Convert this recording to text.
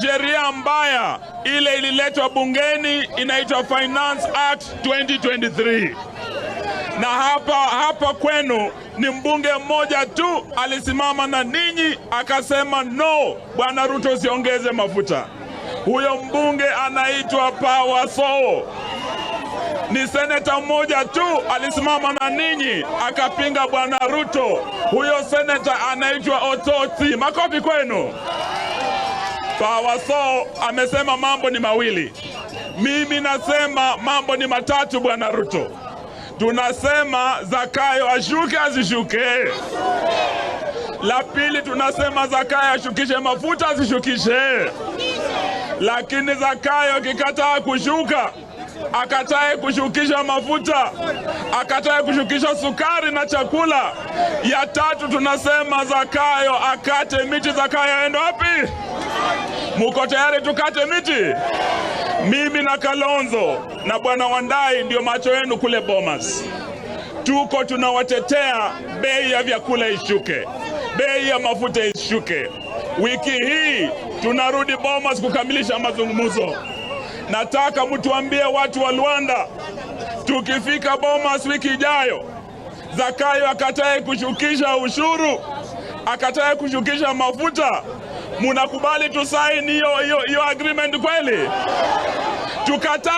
Sheria mbaya ile ililetwa bungeni inaitwa Finance Act 2023 na hapa hapa kwenu ni mbunge mmoja tu alisimama na ninyi akasema, "No, Bwana Ruto, usiongeze mafuta." Huyo mbunge anaitwa Power Sow. Ni seneta mmoja tu alisimama na ninyi akapinga Bwana Ruto. Huyo seneta anaitwa Osotsi. Makofi kwenu. Power Sow amesema mambo ni mawili. Mimi nasema mambo ni matatu, Bwana Ruto. Tunasema Zakayo ashuke asishuke? La pili tunasema Zakayo ashukishe mafuta asishukishe? Lakini Zakayo akikataa kushuka, akatae kushukisha mafuta, akatae kushukisha sukari na chakula. Ya tatu tunasema Zakayo akate miti. Zakayo aende wapi? Muko tayari tukate miti? Mimi na Kalonzo na Bwana Wandayi ndio macho yenu kule Bomas. Tuko tunawatetea bei ya vyakula ishuke, bei ya mafuta ishuke. Wiki hii tunarudi Bomas kukamilisha mazungumzo. Nataka mtuambie watu wa Luanda, tukifika Bomas wiki ijayo, Zakayo akatae kushukisha ushuru, akatae kushukisha mafuta, munakubali tusaini hiyo hiyo hiyo agreement kweli? Tukataa.